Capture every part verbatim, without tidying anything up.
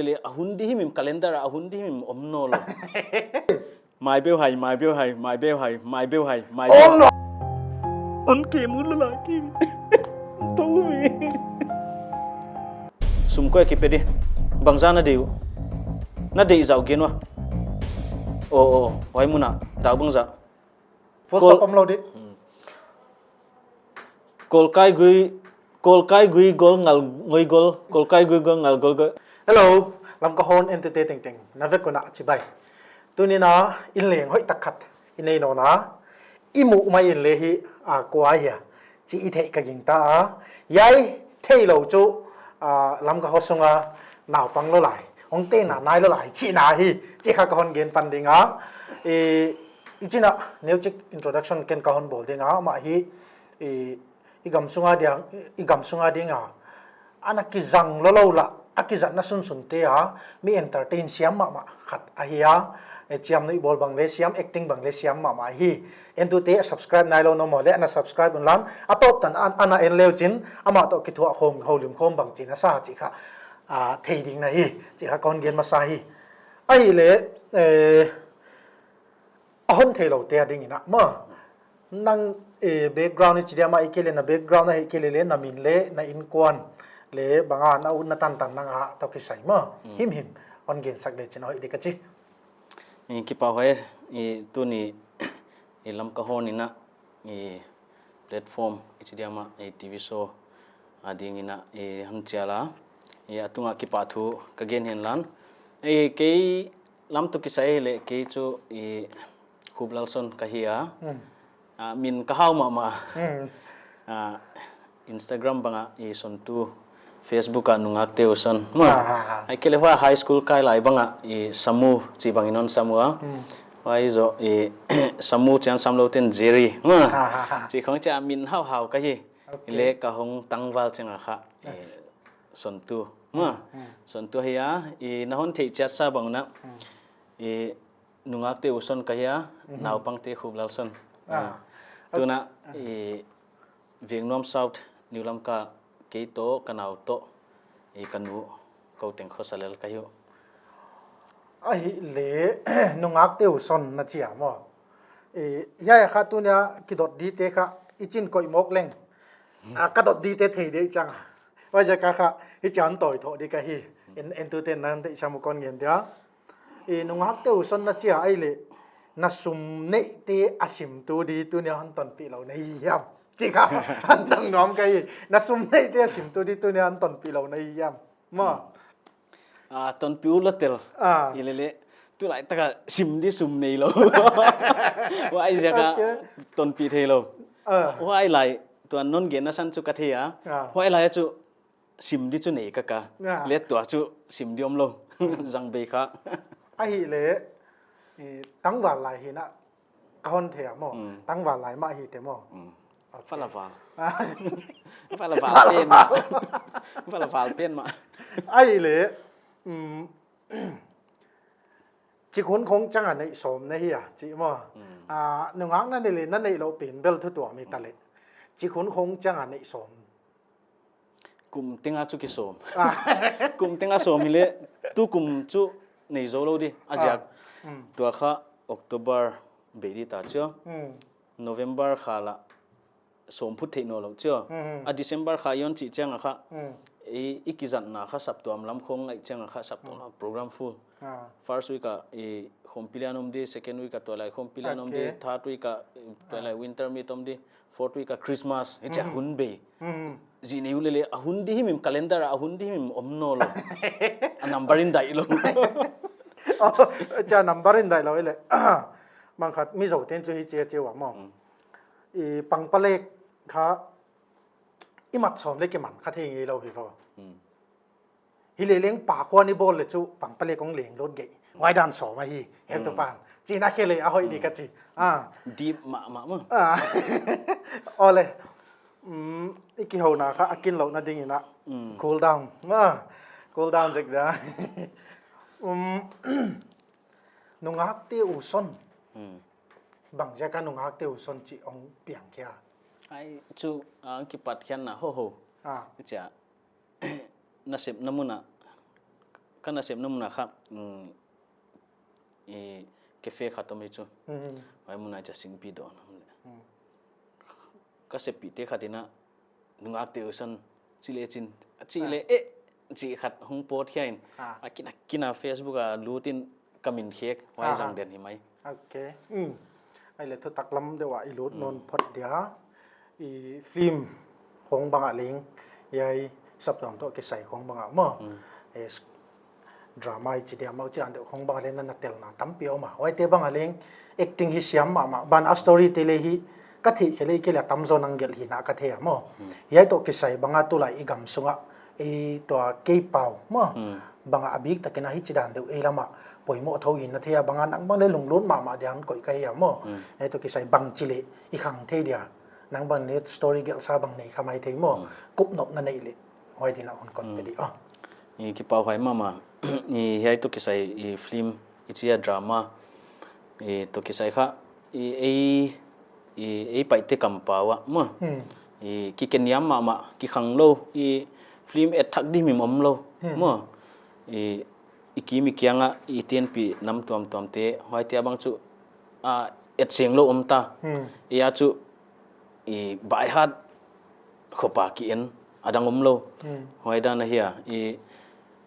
Le ahun di himim calendar ahun di himim om no lo. Mai beu hai, mai beu hai, mai beu hai, mai beu hai, mai beu. Om no. On ke mu lo la ki. To mi. Sum ko ki pe di. Bangza na deu. Na dei zau gen wa. O o, wai muna. Da bangza. Full stop om lo di. Kolkai gui, kolkai gui gol ngal ngoi gol, kolkai gui gol ngal gol gol. Hello, Lamka hon entute teng teng, na vekun a chibai. Tuni na in leng hoi tak khat, i nei no na, i mu mai in le hi, a, kua hia, chi i thei ka ging ta a, yai thei lo chu, a, Lamka ho sunga, naupang lo lai, hong te na nai lo lai, chi na hi, chi kha ka hon gen pan ding a, i, i china, neu chik introduction ken ka hon bol ding a, ma hi, i, i gam sunga diang, i gam sunga ding a, ana kizang lo lo la, a kizatna sun sun te a, mi entertain siam ma ma khat a hi a, e, chiam nui bol bang le siam, acting bang le siam ma ma hi. Entute subscribe nai lo no mo le, ana subscribe un lam, a top tan an, ana en leu chin, ama to kithu a khom, ho lim khom bang chin a sa chi kha, a, thei ding na hi, chi kha kon gen ma sa hi. A hi le, e, a hon thei lo te a ding ina, ma. Nang, eh, background ni chi dia ma i kele na background na hi kele le na min le na inkuan le banga na u na tan tan nang a to kisai ma. Him him. On gen sak de chin hoi de ka chi. I kipa hoi i tuni i Lamka hon ina i platform i chi dia ma i T V show a ding ina i han chia la i atunga kipa thu ka gen hen lan. I kei lam to kisai le kei chu i Khuplalson ka hi a. A, min ka hau ma ma. A, Instagram banga i son tu, Facebook a Nungak Teuson. Ma. Ai kele hua high school kai lai banga i Samu chi bangin on Samu a. Hua i zo i Samu chian sam lo ten Jerry. Ma. Chi khong chia min hau hau ka hi. I le ka hong tangval chenga kha. I son tu. Ma. Son tu hi a i na hon thei chiat sa bang na. I Nungak Teuson ka hi a, naupang te Khuplalson. Ah. Tuna, i, Vengnuam South, New Lamka, kei to, ka nau to, i, ka nu, ko teng khosa lel ka hi u. A hi le, Nungak Teuson na chia mo. I, ya ya kha tunia, kidot di te kha, i chin koi mok leng. A, ka dot di te thei de chang. Wa ja ka kha, hi chan toi tho di ka hi. En, en tu te nan te cham kon ngen dia. I Nungak Teuson na chia ai le, na sum nei te a sim tu di tunia han ton pi lo nei yam. Chi kha, han tang nom ka hi. Na sum nei te a sim tu di tunia han ton pi lo nei yam. Ma. A, ton pi u la tel. A. I le le, tu lai taka sim di sum nei lo. Wa ai ja ka ton pi thei lo. A. Wa ai lai, tuan non gen na san chu ka thei a. A. Wa ai lai chu sim di chu nei ka ka. A. Le tua chu sim di om lo. Jang bei kha. A hi le, i, tangval lai hi na, ka hon thei a mo. Tangval lai ma hi te mo. Fala val. Fala val pen ma. Fala val pen ma. A hi le, um, chi khun khong chang a nei som na hi a, chi mo. A, nungak na nei le, na nei lo pen bel thu tua mi ta le. Chi khun khong chang a nei som. Kum tenga chu kisom. A. Kum tenga som hi le, tu kum chu nei zo lo di. A jiak. Tua kha October bei di ta chu. November kha la som phut thei no lo chu. A December kha yon chi chang a kha. I, i kizatna kha saptuam lam khong ngai chang a kha saptuam lam program full. First week a i khompi lian om di, second week a tualai khompi lian om di, third week a i tualai winter meet om di, fourth week a Christmas, hi cha hun bei. Ji nei u le le, a hun di himim calendar a hun di himim om no lo. A number in dai lo. Oh, cha number in dai lo le. Mang khat mi zo ten chu hi che che wa mo. I pangpalek kha i mat som le kiman kha thei ngei lo hi vo. Hi le leng pa khua ni bol le chu pangpalek kong leng lot gei. Wai dan som a hi, hek to pan. Chi na khe le a hoi di ka chi. A. Deep ma ma ma. A. Ole. Um, i kihona kha a kin lo na ding ina. Cool down. A. Cool down jek da. Um, Nungak Teuson. Bang ja ka Nungak Teuson chi ong piang kia. Ai chu ang kipat khian na ho ho. A. Cha. Nasep na muna Kana sepna muna kha, um, i cafe khat um hi chu. Hmm. Vai muna cha singpi do na muna. Hmm. Ka seppi te khat ina nungak te usan chile chin, chile e, chi khat hung pot khian. Ah. A kina, kina Facebook a lutin kamin khek, vai zang den hi mai. Okay. Hmm. Ai le thu taklam deuh a i lut non phot dia. I film khong banga ling, i ai sap dong to kisai khong banga mo. Hmm. E, drama i chi dia mo, chi an deuh khong banga ling na, na tel na tampi oma. Huai te banga ling acting hi siam mama. Ban a story te le hi ka thi khele kele tamzo nang gel hi na ka thei mo. Hmm. Hiai to kisai banga tulai i gam sunga i tua kei pau mo. Hmm. Banga abik takin a hi chi dan deuh e lama poimo tho hin na thei a banga nang bang le lunglut mama dian koi ka hi a mo. Hmm. Hiai to kisai bang chi le i khang thei dia. Nang bang ni story gelsa bang nei kha mai thei mo. Hmm. Kup nop na nei le. Huai dina hun kon pe di. Ah. I kipau huai mama. I hiai to kisai i film i chia drama. I to kisai kha i ei, i ei pai te kampau a mo. Hmm. I kikeniam mama, kikhang lou, i film et thak di mi mom lou. Hmm. Mo. I, i kimi kianga i tienpi nam tuam tuam te. Huai te abang chu a et seng lou om ta. Hmm. I a chu i by heart khopa ki en adang om lou. Hmm. Huai dan a hi a, i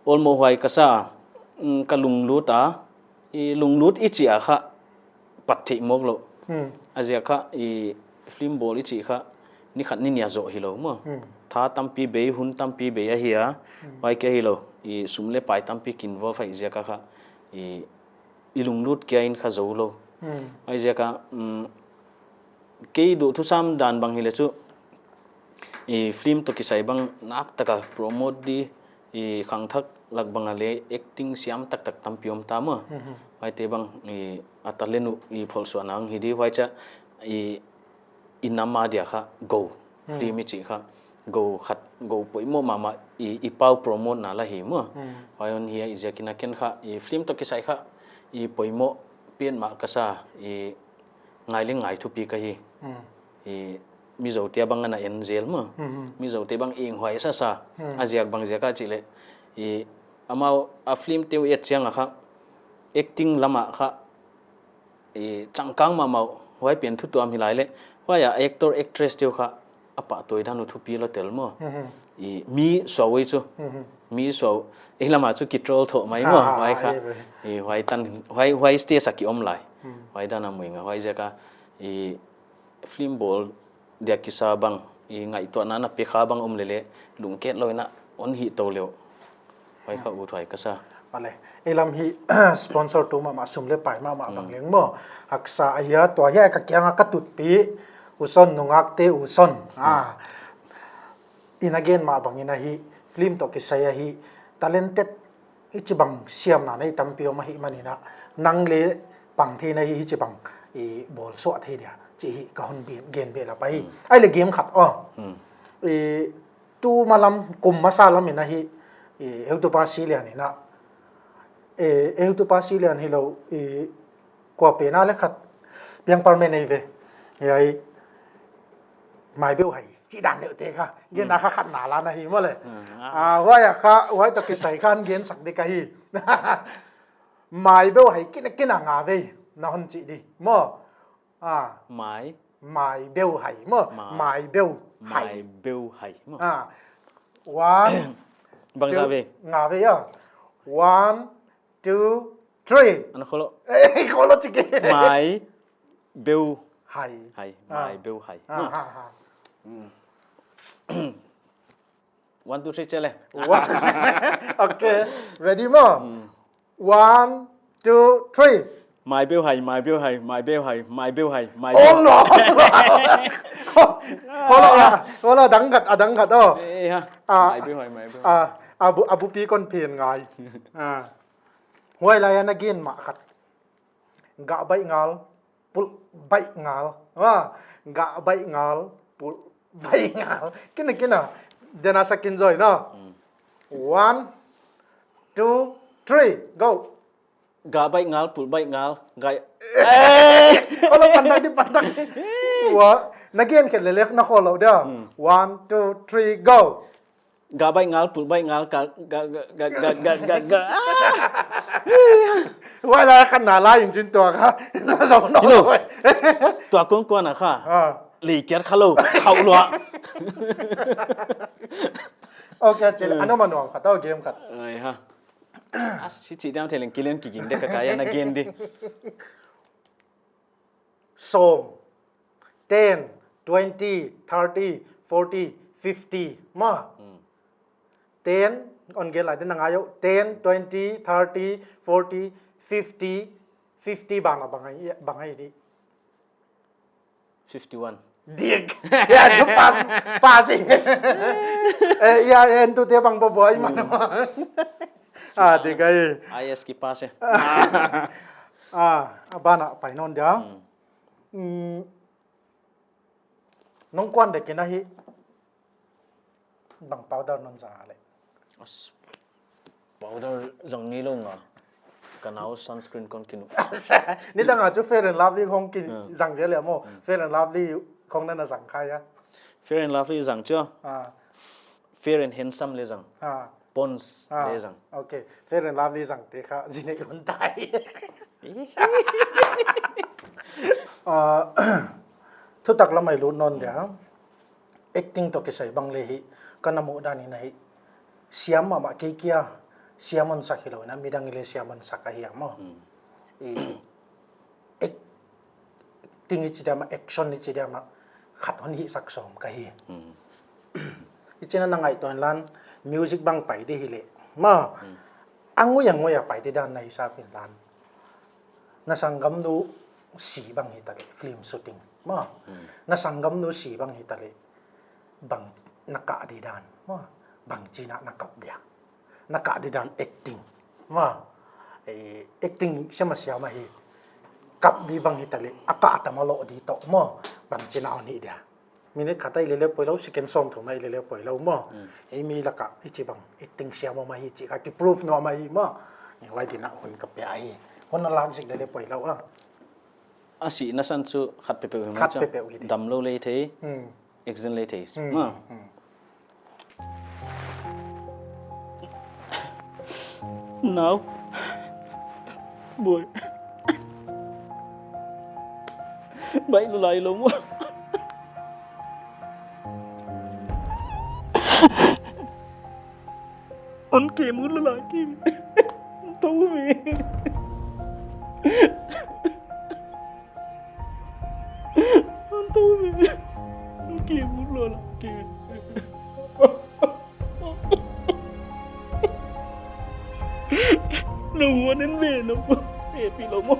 olmo huai ka sa, mm, ka lunglut a, i lunglut i chi a kha pat thei mok lou. Hmm. A zia kha i film bol i chi kha ni khat ni nia zo hi lou mo. Hmm. Tha tampi bei, hun tampi bei a hi a. Hmm. Huai ke hi lou, i sum le pai tampi kin vol fai zia ka kha i i lunglut kia in kha zo lou. Hmm. Ai zia ka, um, kei du thusam dan bang hi le chu, i film to kisai bang nak taka promote di, i khang thak lak banga le acting siam tak tak tampi om ta mo. Hmm. Ai te bang, i a talent u, i phol suan ang hi di huai cha, i i nam a dia kha go, hmm, film i chi kha go khat go poimo mama i, i pau promote na la hi mo. Hmm. Huai hon hi a i ziakin a ken kha i film to kisai kha i poimo pen ma ka sa i ngai le ngai thupi ka hi. Hmm. I Mizo te bang ana en zel mo. Hmm. Mizo te bang ing huai sa sa. Hmm. A ziak bang ziak a chi le i amau a film te u et chiang a kha acting lama kha i changkang mama u, huai pen thu tuam hi lai le, huai a actor, actress teu kha, a pah toi dan u thupi lou tel mo. Mhm. I mi suau ei chu, mhm, mi suau, ei lama chu ki troll tho mai mo, ha, ha, huai kha, ai, ai. I huai tan, huai, huai stage a ki om lai. Hmm. Huai dan a muinga, huai zia ka, i film bol, dia kisa bang, i ngaihtuahna na pe kha bang um lele, lungket lou ina, on hi to leo. Huai kha u thuai ka sa. Vale. Ei lam hi sponsor tu mama sum le pai mama, hmm, bang leng mo. Haksa a hia tua hia ka kianga ka tutpi, u son nungak te u son. Hmm. Ah. Ina gen ma bang ina hi, film to kisai a hi, talented i chi bang siam na nei tampi om a hi manina, nang le pang thei na hi, hi chi bang i bol suah thei dia, chi hi ka hon gen be la pai. Hmm. Ai le game khat, oh. Hmm. I tu malam, kum masa lam ina hi, i heutupa si lian ina, i heutupa si lian hi lou, i kua pe na le khat, piang par me nei ve, i ai, mai beu hai. Chi dan deuh te kha. Gen na kha khat na la na hi mo le. Hmm, ah. Ah, huai a kha, huai to kisai khan gen sak di ka hi. Mai beu hai kina kina nga vei. Na hon chi di. Mo. Ah. Mai. Mai beu hai. Mo. Ma. Mai beu hai. Mai beu hai. Mo. Ah. One. Bang za vei. Nga vei ya. One, two, three. Ana kholo. Eh, kholo chike. Mai. Beu. Hai. Hai. Ah. Mai beu hai. Ah, ha, ha. Hmm. One, two, three, chele. Wa-, okay. Ready mo? Hmm. One, two, three. Mai beu hai, mai beu hai, mai beu hai, mai beu hai, mai beu. Oh, no. Hold on, ah. Hold on, dang khat, ah, dang khat, oh. Eh, ha. Ah, mai beu hai, mai beu. Ah, abu, abu pi kon phen ngai. Ah. Huai lai ana gen ma khat. Ga bai ngal, pul bai ngal. Ha, ga bai ngal, pul bai ngal. Kina, kina. Dena sa kin joi na. Hmm. One, two, three, go. Ga bai ngal, pul bai ngal, gai. Eh! Olo, pandak di, pandak. Wa, na gen khe lelek na kholo dia. Hmm. One, two, three, go. Ga bai ngal, pul bai ngal, ka, ga, ga, ga, ga, ga, ga, ga. Ah! Wala kan na la in jin to ka. Na sa no. Tua kon kon a kha. Ah. Lei kiat kha lo, khau lo. Okay, chel. Ano manuang kha to game khat. Ai ha. As si chi dam thelen kilen kiging de ka kaya na gen de. Som, ten, twenty, thirty, forty, fifty, ma. Hmm. Ten, on gel lai den ngai yo. Ten, twenty, thirty, forty, fifty, fifty bang a bang ai, bang ai di. Fifty one. Dik. Ya, so pass, passing. Eh, ya, en tu te bang bo boy man. Hmm. Ah, dik ai. I S ki pass eh. Ah, abana pai non dia. Hmm. Hmm. Nong kuan de kina hi bang powder non jang le. As, powder jang ni lo nga. Ka nau sunscreen kon kinu. Ni dang a chu Fair and Lovely hong ki hmm. Jang je le mo. Hmm. Fair and Lovely hong na na jang kha ya. Fair and Lovely jang chu. Ah. Fair and Handsome le jang. Ah. Pond's ah, le jang. Okay. Fair and Lovely jang te kha jine un tai. Ah, thu tak lamai lut non dia. Acting to kisai bang le hi kana mu dan in ahi. Siam mama kei kia siam on sak hi lo na midang le siam on sak ahi amo. Hmm. I, acting ichi dia ma, action ichi dia ma, khat hon hi sak som ka hi. Hmm. Ichi na na ngai to lan music bang pai di hi le. Ma, hmm. Angui angui a pai di dan na hisap in lan. Na sanggam nu si bang hi ta le, film shooting. Ma, hmm. Na sanggam nu si bang hi ta le, bang na ka di dan. Ma, bang chi na na kap dia. Na ka di dan acting. Ma, eh, acting siama siama hi. Kap di bang hi ta le, a ka ta ma lo di to. Ma, bang chi na on hi dia. Minute khat a i lele poi lo, second som thum a i lele poi lo mo. Hmm. Ei mi laka, ichi bang, acting siam ma hi chi, ka ki proof no ma hi mo. Ni wai dina hun ka pe ai. Hun na lang sik lele poi lo a. A si na san chu khat pe pe u hi ma. Khat pe pe u hi. Dam lo le thei. Hmm. Action le thei. Hmm. Ma. Hmm. Nau. Boy. Bai lu lai lo mo. On ke mu lu lai ki. To me. Anto me. Ke mu lo la ke. No one in me no. E pi lo mo.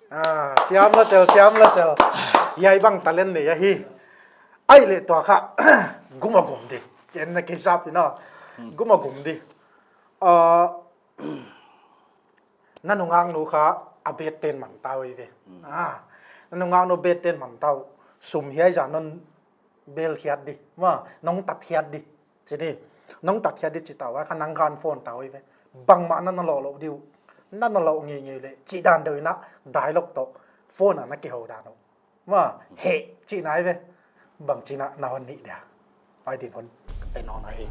Ah, siam la tel, siam la tel. Yai bang talent le ya hi. Ai le tua kha. Guma gum di. Ken na ke sap ina. Guma gum di. Ah, na nungang nu kha a bet ten man ta oi ve. Ah, na nungang nu bet ten man ta. Sum hiai ja non bel khiat di. Ma, nong tat khiat di. Chini, nong tat khiat di chi tau, kha nang khan phone tau ive. Bangma na na lo lo diu. Na na lo ngi ngi le, chi dan deu ina, dialogue to, phone a na kihou dan u. Ma, he, chi na ive. Bang chi na, na hon ni dia. Pai din hon, te no na he.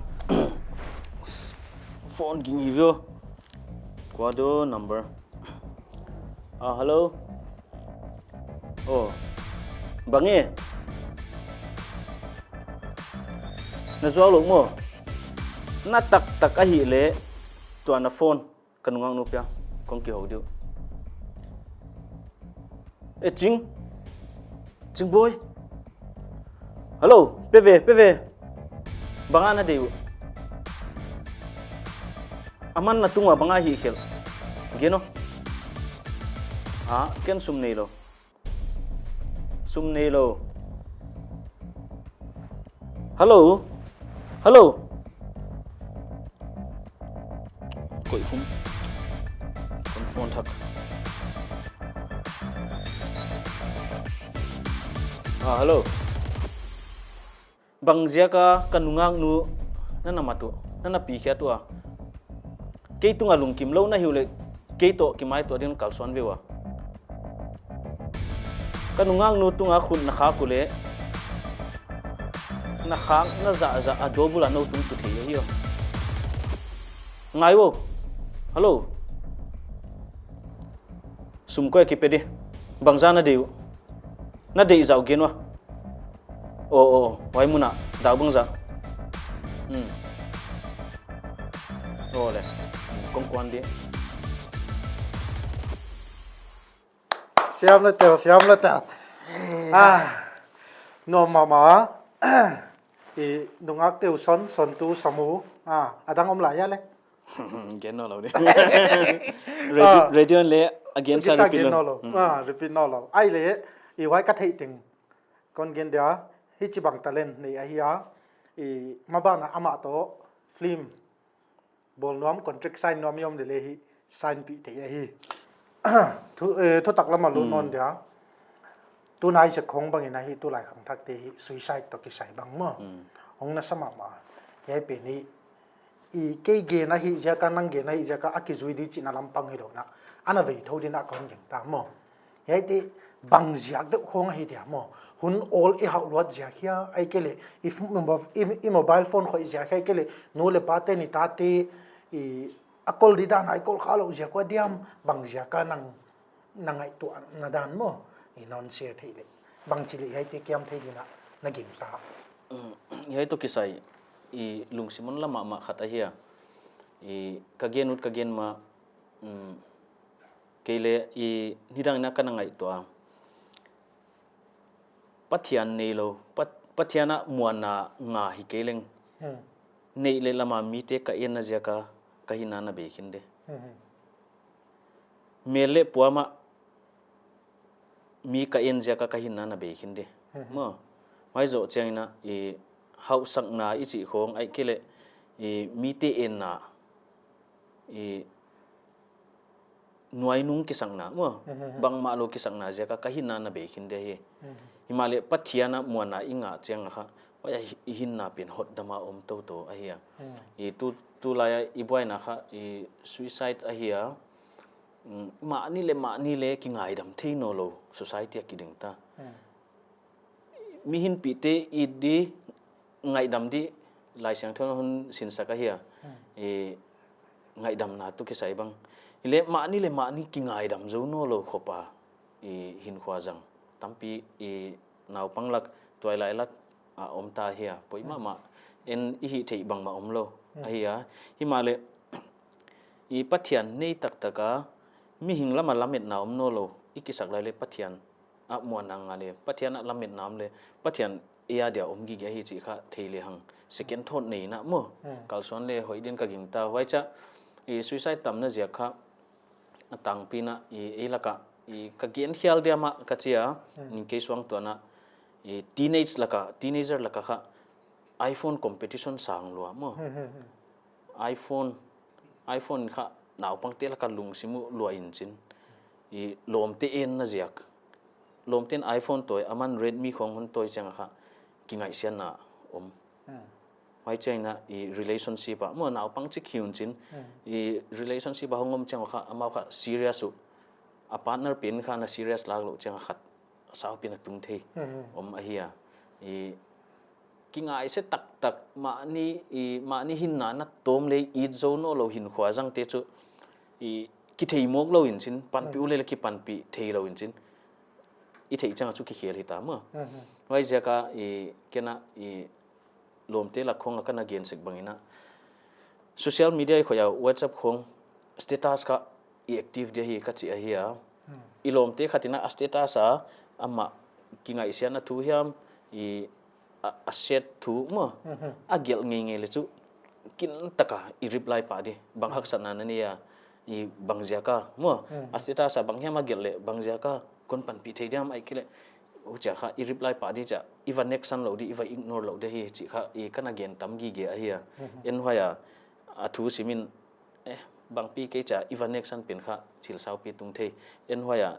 Phone ging hi vio. Kua do number. Ah, hello. Oh. Bang e. Na zuau lo mo. Na tak tak ahi le. Tua na phone. Ka nungang nu pia. Kong kihou diu. E Ching. Ching boy. Hello, pe ve, pe ve. Banga na dei u. Aman na tunga banga hi khel. Geno. Ha, ken sum nei lo. Sum nei lo. Hello. Hello. Koi hum. Kon phone thak. Ah, hello. Bang ziaka ka nungak nu na na matu, na na pi khia tua. Kei tunga lungkim lo na hiu le, kei to kimai to ding kalson veu a. Ka nungak nu tunga khut na khak u le, na khak na ja ja a dobul a nou tung tu thei ahi o. Ngai o. Hello. Sum koi kipe di. Bangja na dei u. Na dei ja u gen ua. O, o, o. Wai muna. Dau bangja. Hmm. O le. Kong kuan di. Siam le tel, siam le tel. Ah, no mama. I nungak teu son, son tu samu. Ah, adang om lai ya le. Gen no lo di. Radio, ah, radio le again sa repeat no lo. Hmm. Ah, repeat no lo. Ai le, i wai ka thei ting. Kon gen dia, hichi bang talent nei ahi a. I mabana ama to film. Bol nuam, contract sign nuam i om le le hi sign pi thei ahi. Thu, eh, thutak lama lut non dia. Tunai se khong bangin ahi, tulai khangthak te hi suicide to kisai bang mo. Hong na sama ma. Hiai pen hi, i kei gen ahi jia ka, nang gen ahi jia ka, a kijui di china lampang hi lo na. Ana vei tho di na kon gen ta mo. Hiai te bang ziak deuh khong ahi dia mo. Hun ol i hau luat ziak hia, ai ke le, i f-, i mo-, i, i mobile phone khoi ziak hia, ai ke le, nu le pa te ni ta te, i, a kol di dan, ai kol kha lo ziak ua diam, bang ziak a nang, na ngaihtuah na dan mo. I non share thei le. Bang chi le hiai te kiam thei di na, na ging ta. Mm, hiai to kisai, i lungsim on lama ma khat ahi a. I ka gen ut ka gen ma, mm, kei le i nidang ina ka na ngaihtuah a. Pathian nei lo, Pat-, Pathian a muanna nga hi kei leng. Hmm. Nei le lama mite ka enna ziak a ka hinna na bei khin de. Hmm. Mel le puam a mi ka en ziak a ka hinna na bei khin de. Hmm. Mo, mai zo chiang ina i hausakna i chi khong ai ke le i mite enna i nuainung kisakna, mo, bangmah lou kisakna ziak a ka hinna na bei khin de hi. Himahleh Pathian a muanna i ngah chiang a kha, huai a hi-, i hinna pen hotdam a om toto ahi a. I tu, tulai a i buaina kha, i suicide ahi a. Mm, mahni le mahni le kingaidam thei naw lou society a kiding ta. Mihinpite i di ngaihdam di Laisiangthou in hon sinsak ahi a. Hmm. I ngaihdamna toh kisai bang. Ile mahni le mahni kingaihdam zo naw lou khop a i hinkhua zang tampi i naupang lak, tuailai lak a om ta hi a. Poi mahmah. En i hih theih bangmah om lou. Hmm. Ahi a. Himahleh i Pathian nei taktak a mihing lam a lametna om naw lou. I kisak lai le Pathian a muanna nga le, Pathian a lametna om le, Pathian ei a dia om gige ahi chih kha thei le hang. Second thought neina maw. Hmm. Kalsuan le hoih din ka gingta. Huaicha, i suicide tamna ziak kha, a tangpi na, i, ei laka, i ka gen khial dia mah ka chi a, hmm, ni kei suangtuahna, i teenage laka, teenager laka kha, iPhone competition sang lua maw. Hmm, hmm, hmm. iPhone, iPhone kha naupangte laka lungsim u lua in chin. I lawmte enna ziak. Lawmte'n iPhone tawi, aman Redmi khawng hon tawi chiang a kha kingaihsiatna om. Hmm. Huai chiang in a i relationship a, maw naupang chik hi un chin. Hmm. I relationship a hong om chiang a kha, amau kha serious u. A partner pen kha na serious lak lou chiang a khat saupi na tung thei. Hmm, hmm. Om ahi a. I kingaihsia taktak mahni, i, mahni hinna na tawm le it zo naw lou hinkhua zangte chu, i, kithei mawk lou in chin, panpih u le le kipanpih thei lou in chin. I theih chiang a chu kikhel hi ta maw. Mhm. Huaiziak a, i, kei na, i, lawmte lak khawng a ka na gen sek bang in a. Social media i khoi a WhatsApp khawng status kha i active dia hi ka chi ahi a. Hmm. I lawmte khat in a status a amah kingaihsiatna thu hiam i a, a set thu maw. Mhm. A gelh ngeingei le chu kin taka i reply pah di. Bang haksatna na nei a i bang ziak a maw. Hmm. A status a bang hiam a gelh le bang ziak a kon panpih thei diam ai kile. Huchia kha i reply pah di cha, i va next san lou di, i va ignore lou di hi chi kha i ka na gen tam gige ahi a. Mhm. En huai a, a thu sim in, eh, bangpi kei cha, i va next san pen kha thil saupi tung thei. En huai a,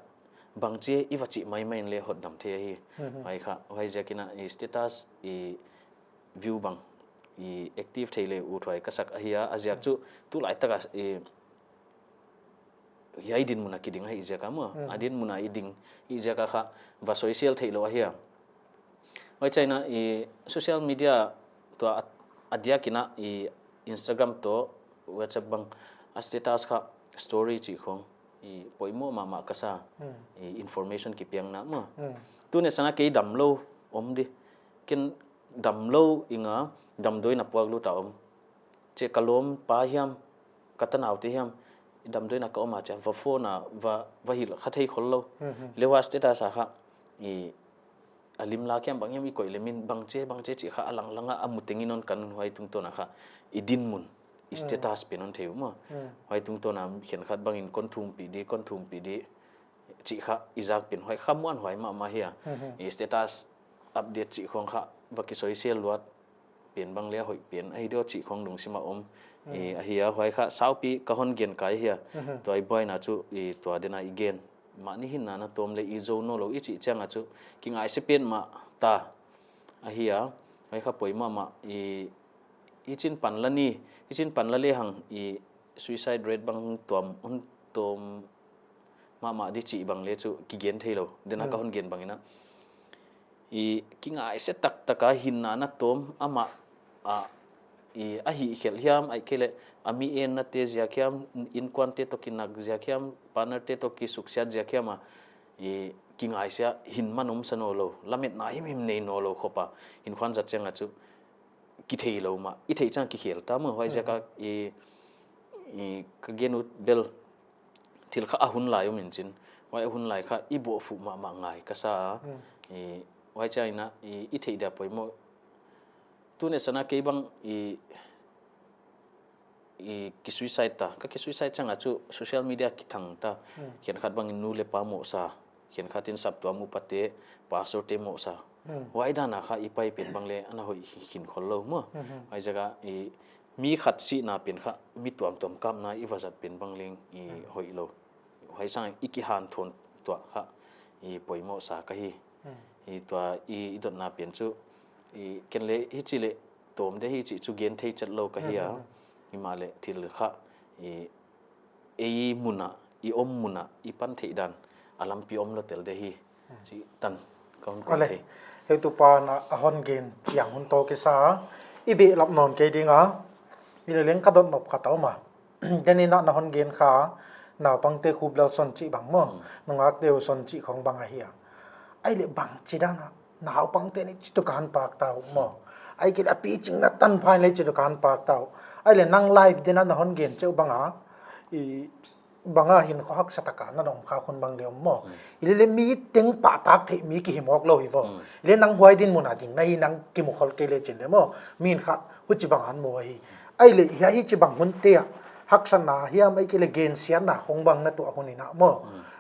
bang chi i va chi maimai in le hotdam thei ahi. Mhm. Huai kha, huaiziak in a, i status, i view bang, i active thei le u thuai ka sak ahi a, a ziak chu, tulai tak a, i hiai dinmun a kiding ahi jiak a maw. A dinmun a i ding i jiak a kha va soisel thei lou ahi a. Huai china i social media tua a, a diak in a i Instagram toh WhatsApp bang a status kha story chih khong i poimoh mahmah ka sa i information kipiakna maw. Tuni a san a kei damlou om di. Ken damlou inga damdoina puak lut a om. Che ka lawmpa hiam, ka tanaute hiam, i damdoina ka om a chia, va phone a, va, va hilh kha thei khol lou. Leh huai status a kha, i, a lim lak hiam bang hiam i koih leh min bangche, bangche chih kha a lang lang a, a mu teng in hon ka nun huai tungtawn a kha, i dinmun, i status pen hon thei u maw. Huai tungtawn a khenkhat bang in kon thumpih di, kon thumpih di, chih kha i zak pen huai kha muanhuai mahmah hi a. I status update chih khong kha va kisoisel luat pen bang leh a hoih pen ahi diam chih khong lungsim a om. I, ahi a, huai kha saupi ka hon gen kai hi a. Tua i buaina chu i tua dinga i gen. Mahni hinna na tawm leh i zo naw lou i chih chiang a chu kingaihsia pen mah ta. Ahi a, huai kha poimoh mah i, i chin pan la ni, i chin pan la lehang i suicide rate bang tuam, hon tuam mahmah di chih bang leh chu kigen thei lou. Dinga ka hon gen bang in a. I kingaihsia taktak a hinna na tawm amah a, i a hihkhelh hiam, ahihkeileh a mi enna te ziak hiam, inkuante toh kinak ziak hiam, partner te toh kisuksiat ziak hiam a, i kingaihsia hin man um sa naw lou, lametna himhim nei naw lou khop a, hin khuan zat chiang a chu kithei lou mah, i thei chiang kikhel ta maw, huai ziak a i, i ka gen ut bel thil kha a hun lai um in chin. Huai a hun lai kha i bawhfuh mahmah ngai ka sa a. I, huai chiang in a, i, i theih dia poimoh. Tuni a san a kei bang i, i ki suicide ta. Ka ki suicide chiang a chu social media kithang ta. Khenkhat bang in nu leh pa mohsa. Khenkhat in saptuam upa te, pastor te mohsa. Huai dan a kha i pai pen bang leh ana hoih hi-, hin khol lou maw. Huai ziak a i, mi khat sihna pen kha, mi tuamtuam kapna i va zat pen bang leng i hoih lou. Huai sang i kihanthawn tuah kha i poimoh sa ka hi. I tua i, i dotna pen chu i ken leh hichi leh tawm de hi chih chu gen thei chet lou ka hi a. Himahleh thil kha i ei mun a, i om mun a, i pan theih dan a lampi om lou tel de hi. Chih tan ka hon koi thei. Heutupa na a hon gen chiang hun toh kisa a, i behlap nawn kei ding a, i leleng ka dot nop khat a om a. Tuni a na hon gen kha, naupang te khup lal son chih bang maw, nungak te u son chih khong bang ahi a. Ahihleh bangchi dan a, naupang te ni chih toh ka hon pak ta u maw. Ahihkeileh a piching na tan pha in leh chih toh ka hon pak ta u. Ahihleh nang live dinga na hon gen cheh u bang a, i bang a hin kho haksa tak a na dong kha khun bang leh om maw. Hileleh mi teng pahtak theih mi kihi mawk lou hi vo. Hileh nang huai dinmun a ding na hi nang kimu khol kei leh chin leh maw. Min kha huchi bang a hon mu ahi. Ahihleh hiai hichi bang hun te a haksatna hiam ahihkeileh gensiatna khong bang na tuah hun in a maw.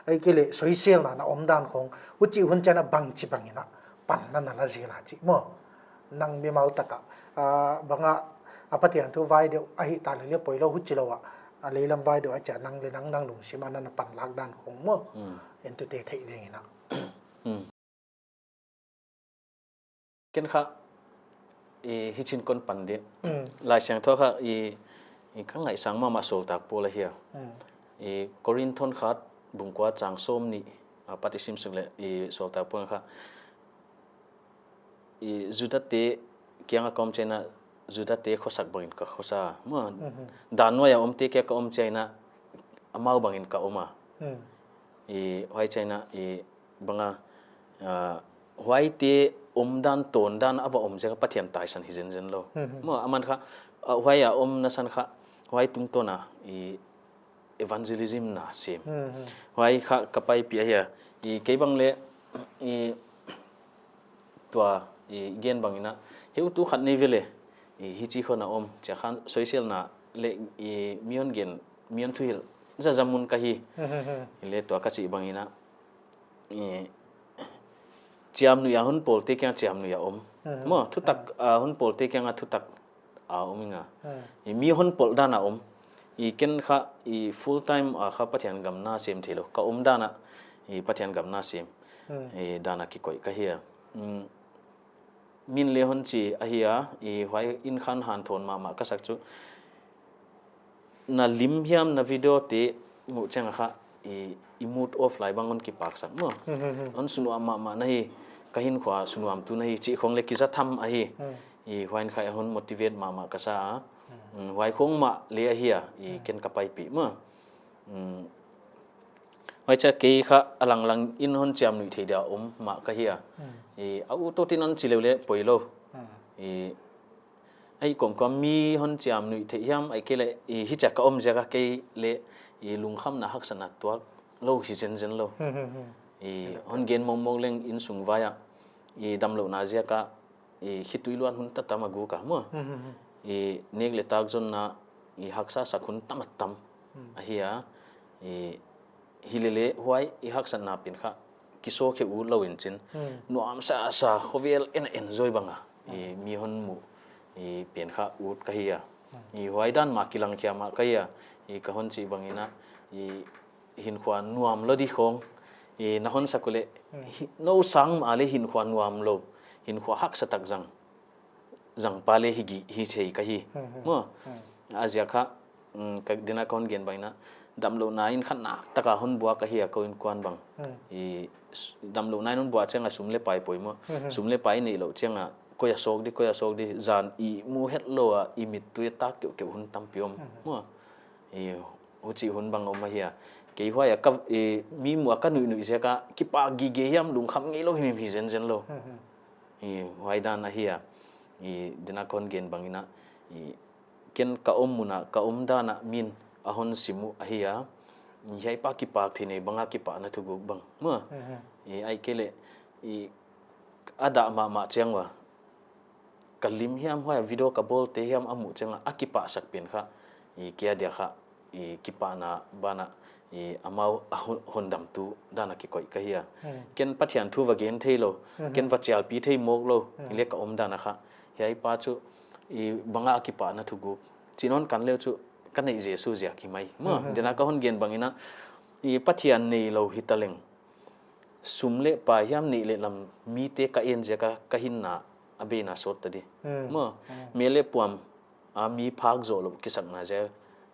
Ahihkeileh soiselna na om dan khong. Huchi hun chiang a bangchi bang in a pan na na la zel a chih maw. Nang mimal tak a, ah, bang a, a Pathian thu vai deuh ahi ta leh leh poi lou huchi lou a, a leilam vai deuh a chia nang leh nang, nang lungsim a na na pan lak dan khong maw. Entute theih ding in a. Ken kha, i, hichin kon pan di. Laisiangthou kha, i, i ka ngaisang mahmah Sawltak Paul ahi a. I Korinth khat bung kua chang sawmnih, a, pat i sim suk leh, i Sawltak Paul kha. I Juda te kiang a ka om chiang a, Juda te khosak bang in ka khosa. Maw, dan nuai a om te kiang a ka om chiang a, amau bang in ka om a. I huai chiang a, i bang a, ah, huai te om dan, tawn dan a va om ziak a Pathian taisan hi zenzen lou. Maw, aman kha, ah, huai a omna san kha, huai tungtawn a, i evangelism na sem. Huai kha ka paipih ahi a. I kei bang leh, i tua, i gen bang in a, heutu khat nei ve leh, i hichi khon a om, chia khan soiselna leh, i mi hon gen, mi hon thuhilh, zaza mun ka hi. Hileh tua ka chih bang in a, i chiamnuih a hon pawl te kiang a chiamnuih a om. Maw, thutak, a, hon pawl te kiang a thutak a om inga. I mi hon pawl dan a om. I ken kha, i full time a kha Pathian gam na sem thei lou. Ka om dan a, i Pathian gam na sem. I dan a kikoih ka hi a. Min leh hon chi ahi a, i huai in khan hanthawn mahmah ka sak chu. Na lim hiam na video te muh chiang a kha, i, i mood off lai bang hon kipaksak mo. Hon sunuam mama na hi, ka hinkho sunuam tu na hi, chi khong le kija tham ahi. I huain khai hon motivate mama kasa a. Mm, huai khong ma le ahi a, i ken ka paipi mo. Mm. Huai cha kei kha alang lang in hon chiam nui thei dia um ma ka hi a. I a u to tin hon chi leu le poi lo. I Ai kom kom mi hon chiam nui thei hiam, ai kei le, i, hicha ka om ziak a kei le, i, lungkhamna haksatna tuak lo hi zen zen lo. I, hon gen mong mong leng insung vai a, i, damlouhna ziak a, i, khitui luan hun tatam a guk a mo. I, nek le tak zonna, i, haksa sak hun tam a tam ahi a, i, hi le le huai, i, haksatna pen kha, kiso khe u lo in chin. Nuam sa sa khovel en enjoy bang a. I, mi hon mu, i, pen kha ut ka hi a. I, huai dan ma kilang khia ma ka hi a. I, ka hon chi bang in a, i, hinkho nuam lo di khong. I, na hon sak u le, hi, no sang ma le hinkho nuam lo. Hinkho haksa tak zang. Zang pa le hi gi, hi thei ka hi. Mo. A ziak kha, mm, ka dina ka hon gen bang in a, damlouhna in khat nak taka hon buak ahi a ko inkuan bang. I, s-, damlouhna in hon buak chiang a sum le pai poi mo. Sum le pai nei lo chiang a, koi a sok di, koi a sok di, zan i mu het lo a, i mittui a tak keu keu hun tampi om. Mo. I, huchi hun bang om ahi a. Kei huai a ka, i, mi mu a ka nui nui ziak a, kipak gige hiam lungkham ngei lo him him hi zen zen lo. I, huai dan ahi a. I, dina ka hon gen bang in a, i, ken ka om mun a, ka om dan a min a hon sim u ahi a. Hiai pa kipak thei nei bang a kipahna thuguk bang. Mo. I, ai kei le, i, a dah mama chiang ua. Ka lim hiam huai a video ka bol te hiam a mu chiang a, a kipahsak pen kha. I, kei a dia kha. I, kipahna ban a, i, amau a hon, hondamtu dan a kikoi ka hi a. Ken Pathian thu va gen thei lo, ken va chialpi thei mok lo, i le ka om dan a kha. Hiai pa chu, i, bang a kipahna thuguk. Chin hon kan leu chu, ka nei Jesu ziak hi mai. Mo, dina ka hon gen bang in a, i, Pathian nei lo hi ta leng. Sum le pai hiam nei le lam mite ka en ziak a ka hinna a beina sot ta di. Mo, mel le puam a mi phak zo lo kisakna ziak,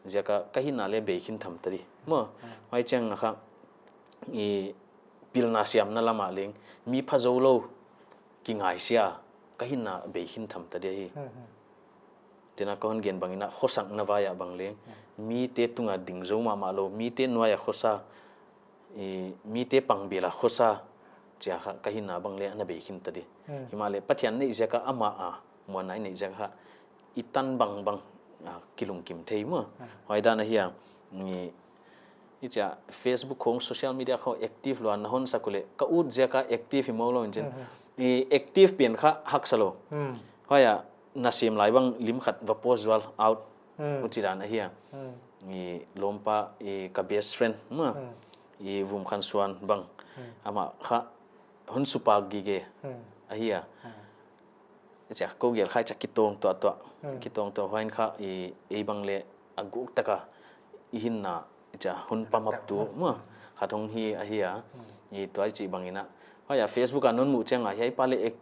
ziak a ka hinna le bei khin tham ta di. Mo, huai chiang a kha, i pilna siamna lam a leng, mi pha zo lo kingaisia ka hinna bei khin tham ta di hi. Tina ka hon gen bang in a khosakna vai a bang leng, mite tung a ding zo mama lo, mite nuai a khosa, i, mite pang bel a khosa, chia kha ka hinna bang le ana bei khin ta di. Himahleh Pathian nei ziak a ama a, muanna i nei ziak a kha, i tan bang bang, a, kilungkim thei mo. Huai dan ahi a, i, i chia Facebook khong social media khong active lua na hon sak u le, ka ut ziak a active hi mong lo in chin. I active pen kha haksa lo. Huai a, na sem lai bang lim khat va post zual out. Huchi dan ahi a. I lompa, i ka best friend, ma. I Vumkhansuan bang. Ama kha hun supak gige ahi a. Cha, ko gel khai cha kitong tua tua. Kitong tua huain kha i, i bang le a guk taka i hinna, cha, hun pamap tu, ma. Khat hong hi ahi a. I tua i chi bang in a. Huai a Facebook a non mu chang a, hiai pa le ac-,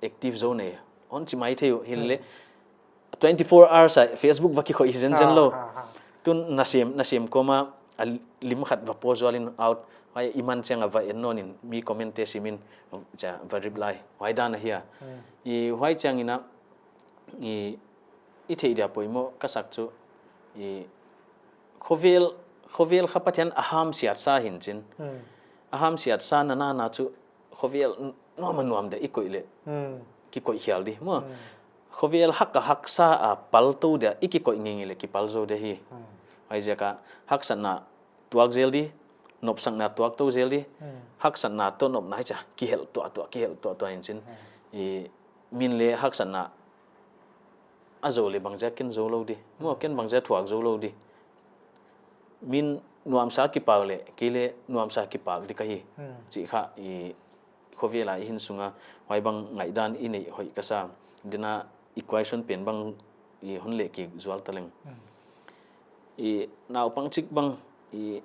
active zo nei. Hon chi mai thei u, hi le. Twenty-four hours a Facebook va kikhoi hi zen zen lo. Tun na sem, na sem koma a lim khat va post zual in out. Huai i man chang a va en non in mi comment te sim in, cha, va reply. Huai dan ahi a. I huai chang in a, i, i thei dia poimo ka sak chu. I khovel, khovel kha Pathian a hamsiat sa hin chin. A hamsiat sa na na na chu khovel nuam a nuam de i koi le. Kikoi hial di, mo. Khovel hak a haksa a pal to de i kikoi ngingi le kipal zo de hi. Huai ziak a haksatna tuak zel di, nopsakna tuak to zel di, haksatna to nopna hi cha, kihel tua tua, kihel tua tua in chin. I min le haksatna a zo le bang ziak ken zo lo di. Mo ken bang ziak thuak zo lo di. Min nuamsa kipak le, kei le nuamsa kipak di ka hi. Chi kha i khovel a i hin sunga, huai bang ngaihdan i nei hoih ka sa. Dina equation pen bang i hon le kik zual ta leng. I naupang chik bang i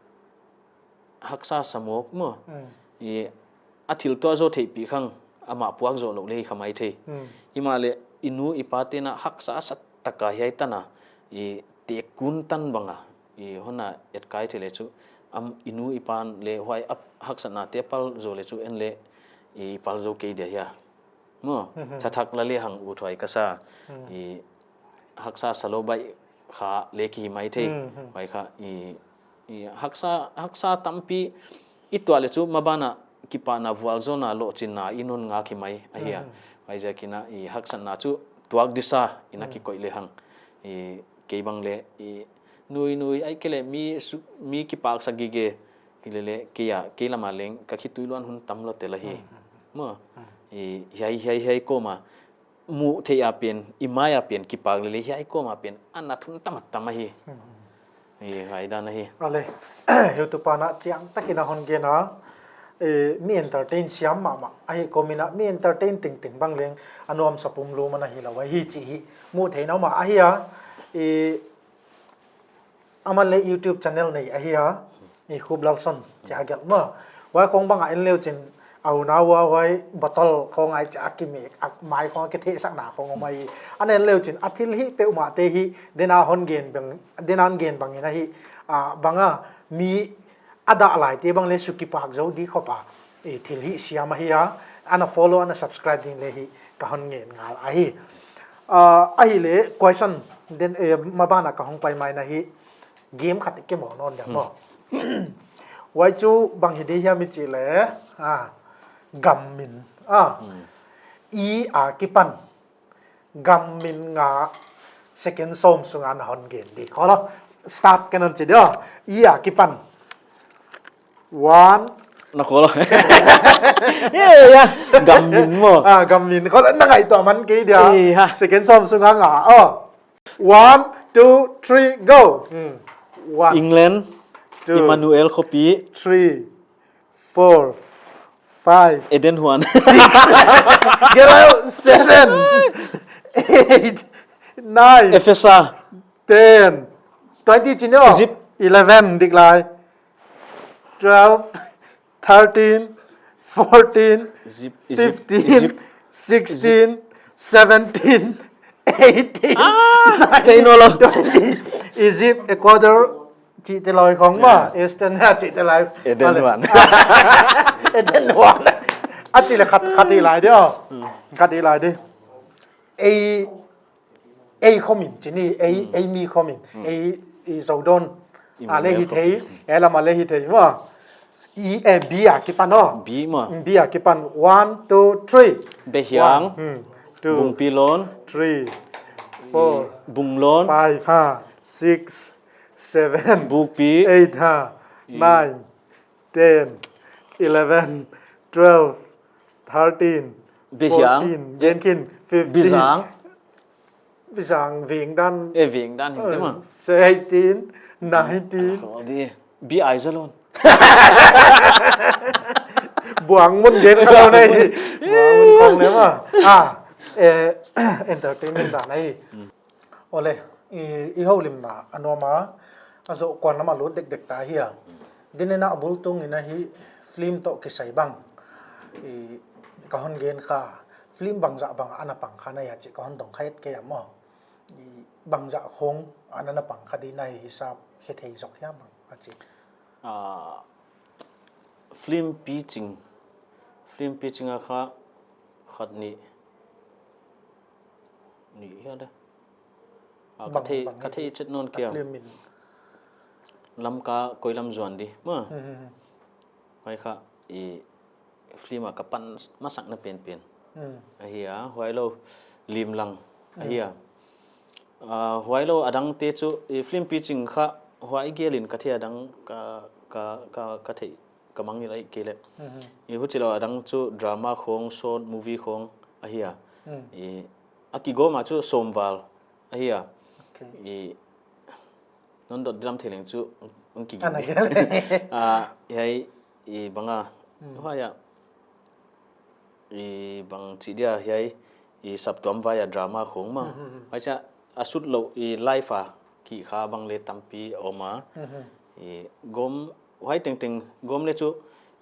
haksa sa mok mo. I a thil tua zo thei pi khang ama puak zo lo le hi kha mai thei. Himahleh i nu i pa te na haksa sa taka hiai tana i tekun tan bang a i hon a et kai thei le chu, am, i nu i pan le huai a haksatna te pal jou le chu en le i pal jou kei dia hia. Mo, thathak la le hang u thuai ka sa. I haksa sa lou bai kha le kihi mai thei. Huai kha i, i haksa, haksa tampi i tuah le chu mabana kipana vualzawlna lohchinna i nun nga ki mai ahi a. Huai ziakin a i haksatna chu tuak disa in a kikoih le hang. I kei bang le i nui nui ai ke le mi su, mi kipaksak gige hi le le kei a, kei lama leng ka khitui luan hun tam lo te la hi. Mo, i hiai, hiai, hiai koma mu thei a pen, i mai a pen kipak le le hiai koma pen a na thun tam tam ahi. I hai dan ahi. Ale, YouTube pana chiang takin a hon gen a, e, mi entertain siam mama ahi, komina mi entertain ting ting bang leng anuam sapum lu mana hi lo ahi chi hi mu thei na ma ahi a, e, aman le YouTube channel nei ahi a, i Khup Lalson chi a gel ma. Huai khong bang a en leu chin, au na hua huai bottle khong ai cha ki me, a mai khong ki the sak na khong mai. An en leu chin, a thil hi pe uma te hi, den a hon gen bang, den an gen bang in ahi, a, bang a mi a dah lai te bang le su kipak zo di khopa. E, thil hi siam ahi a, ana follow, ana subscribe ding le hi ka hon ngen ngal ahi. A, ahi le, question, den, e, mabana ka hong pai mai na hi, game khat ke mo non dia mo. Huai chu bang hi di hiam i chi le, a, gam min, a, i a kipan. Gam min nga second som sunga na hon gen di. Kholo. Start ka non chi dio. I a kipan. One. Na kholo. Yeah, yeah. Gam min mo. Ah, gam min. Kholo, na ngai to man kei dia. Eh, ha. Second som sunga nga. Oh. One, two, three, go. Hmm. One. England. Two. Emmanuel khopi. Three. Four, five. Eden Huan. Six. Get out. Seven. Eight. Nine. Ephesus. Ten. Twenty, Chino. Egypt. Eleven, Diklai. Twelve. Thirteen. Fourteen. Egypt, Egypt, fifteen. Egypt. Sixteen. Seventeen. Eighteen. Ah, nine, kei no lo. Twenty. Egypt, Ecuador. Chi te loi khong ma, Eastern ha chi te lai. Eden Huan. Eden Huan. A chi le khat, khat i lai di o. Khat i lai di. Ei, ei khomin, chi ni, ei, ei mi khomin. Ei, i Zodon. A le hi thei, e lama le hi thei ma. I, e, B a kipan o. B ma. B a kipan. One, two, three. Behiang. One, hmm, two. Bungpilon. Three. Four. Bunglon. Five, ha. Six. Seven. Bukpi. Eight, ha. Nine. Ten. Eleven. Twelve. Thirteen. Behiang. Fourteen. Genkin. Fifteen. Bizang. Bizang, veng dan. E, veng dan hin te ma. Eighteen. Nineteen. Khodi. B ai zalon. Buang mun gen ka lo nei. Buang mun kong ne ma. Ah, e, entertainment dan ai. Ole, i, i houlimna anom a, a zo kuan lama lut dekdek ta hi a. Dinena a bul tung in ahi film toh kisai bang. I, ka hon gen kha, film bangzah bang ana pang kha na ya chi ka hon dong kha et ke ya mo. I, bangzah khong ana na pang kha di na hi hisap khe thei zok hiam bang a chi. Ah, film pitching, film pitching a kha khat ni, ni hia da. Ah, ka thei, ka thei chet non kia. Lamka koi lam zuan di ma. Mai kha i film a ka pan masak na pen pen. Ahi a, huai lo lim lang. Ahi a. Ah, huai lo adang te chu i film pitching kha huai gelin ka thei adang ka, ka, ka, ka thei ka mang i lai ke le. I huchi lo adang chu drama khong, short movie khong ahi a. I a kigoma chu somval ahi a. I non dot dram thei leng chu ang kigin. Ah, hiai i banga. Huai a. I bang chi dia hiai i saptuam vai a drama khong ma. Huai cha a sut lo i life a ki kha bang le tampi om a. I gom huai teng teng gom le chu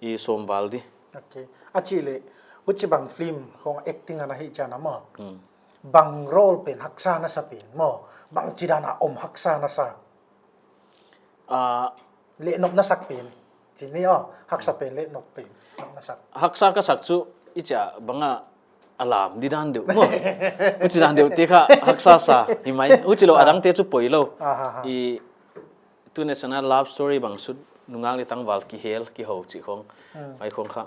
i somval di. Okay. A chi le, huchi bang film khong acting ana hi chana ma. Bang role pen haksa na sa pen mo. Bang chi dana om haksa na sa. Ah, le nop na sak pen. Chini o, haksa pen le nop pen. Nop na sak. Haksa ka sak chu, icha banga alam di dan deu mo. Uchi dan deu te kha haksa sa, hi mai. Uchi lo adang te chu poi lo. I tu ne sana love story bang sut nungak le tangval kihel, kiho chi khong. Ai khong kha.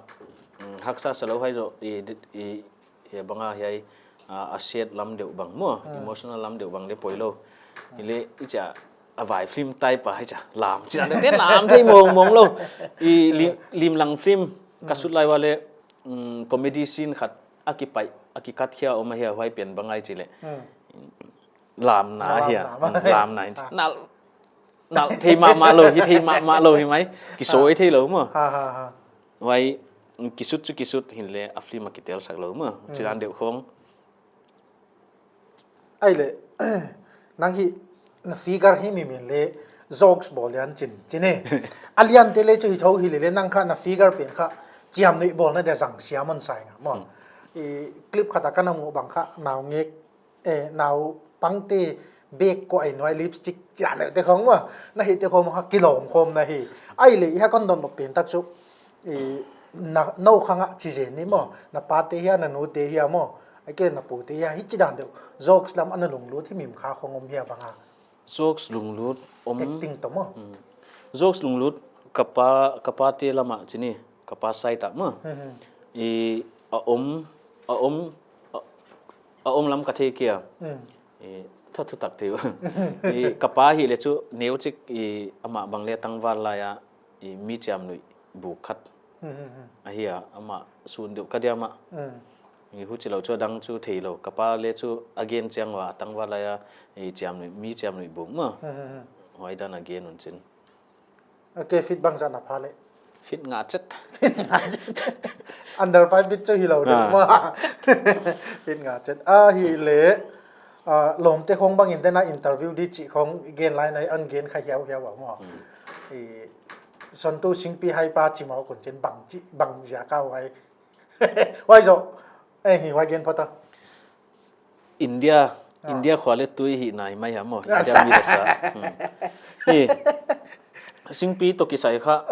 Haksa sa lo hai jo, i, i, He banga hiai, a, a set lam deuh bang mo, emotional lam deuh bang le poi lo. Hile, icha, a vai film type a, hicha, lam, chi dan deuh te lam thei mong mong lo. I lim, lim lang film, ka sut lai ua le, um, comedy scene khat, a kipai, a kikat khia om a hia huai pen bang ai chi le. Lam na hia, lam na in. Nal, nal thei ma ma lo, hi thei ma ma lo hi mai, kisoi thei lo mo. Huai, kisut chu kisut hin le a film a kitel sak lo ma. Chidan deuh khong. Ai le, nang hi na figure hi mi min le jokes bol lian chin, chin e. A lian te le chu hi tho hi le le nang kha na figure pen kha chiam nei bol na de zang siam on sai nga mo. I clip khat a ka na mu bang kha nau ngek Eh, nau pang te bek ko ai noi lipstick chira ne te khong ma. Na hi te khong ma kilom khom na hi. Ai le i ha kon don pen tak chu. I na no khanga chi jen ni mo. Na pa te hia na nu te hia mo. Ai ke na pu te hia hi chi dan deuh. Jokes lam ana lunglut hi mim kha khong om hia banga. Jokes lunglut om. Acting to mo. Jokes lunglut kapa, kapa te lama chini. Kapa side a ma. I a om, a om, a, a om lam ka thei kia. I tha thu tak thei. I kapa hi le chu neu chik i ama bang le tangval lai a i mi chiam nui bu khat. A hi a ama sun deuh ka dia ma. I hu chi lo chu dang chu thei lo. Kapa le chu again chiang wa tangval lai a i chiam nui, mi chiam nui bu ma. Huai dan again un chin. Okay, feet bangzah na pha le? Feet nga chet. Under five feet chu hi lo de ma. Feet nga chet. A hi le, a, lom te khong bang in te na interview di chi khong gen lai na an gen kha hiau hiau a mo. I, son tu singpi hai pa chi mau kun chin bang chi, bang zia ka wai. Wai zo. Eh, hi wai gen pha ta. India, India khua le tui hi nai mai ha mo. India mi le sa. Hi. Singpi to kisai kha.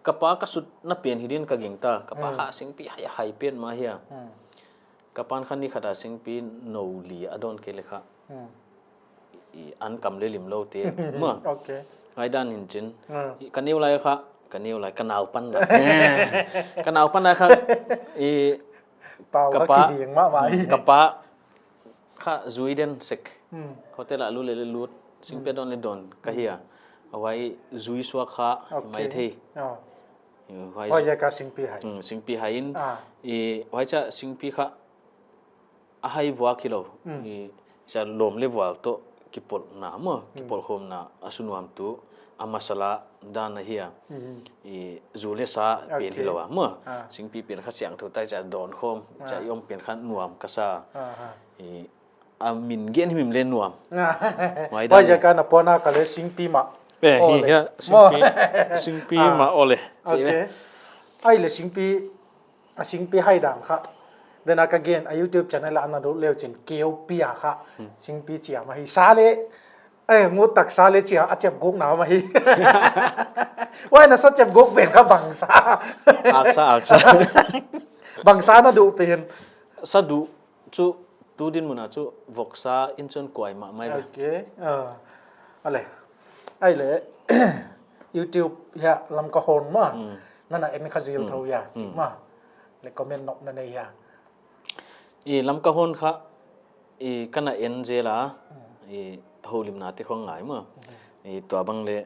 Kapa ka sut na pen hi din ka ging ta. Kapa kha singpi hai hai pen ma hia. Kapan kha ni khat a singpi no li a don ke le kha. I an kam le lim lo te ma. Ngai dan hin chin. Ka neu lai kha, ka neu lai, ka nau pan lai. Ka nau pan lai kha, i kapa, kapa kha zui den sek. Hotel a lu le le lut, singpi a don le don, ka hia. Awai zui suak kha, mai thei. Huai ja ka singpi hai. Singpi hai in, i huai cha singpi kha, a hai vua kilo. I cha lom le vual to kipol na mo, kipol khom na a sunuam tu a masala dan a hia. I zu le sa pen hi lo a mo. Singpi pen kha siang thu tai cha don khom, cha i om pen kha nuam ka sa. I a min gen hi mim le nuam. Huai dan ja ka na pona ka le singpi ma. Eh, hi hia, singpi, singpi ma ole. Ai le singpi A singpi hai dan kha. Then a ka gen a YouTube channel a ana lut leu chin keu pia kha. Singpi chia ma hi sa le. Eh, ngut tak sa le chia a chep guk na ma hi. Wai na sa chep guk pen kha bang sa. Aksa, aksa. Bang sa na du pen. Sa du chu tu din muna chu voksa in chun kuai ma mai ve. Okay. Ah. Ale. Ai le. YouTube hia Lamka Hon ma. Nana en kha zil tho ya. Ma. Le comment nop na nei ya. I Lamka Hon kha i kana en zela i holimna te khong ngai ma. I tua bang le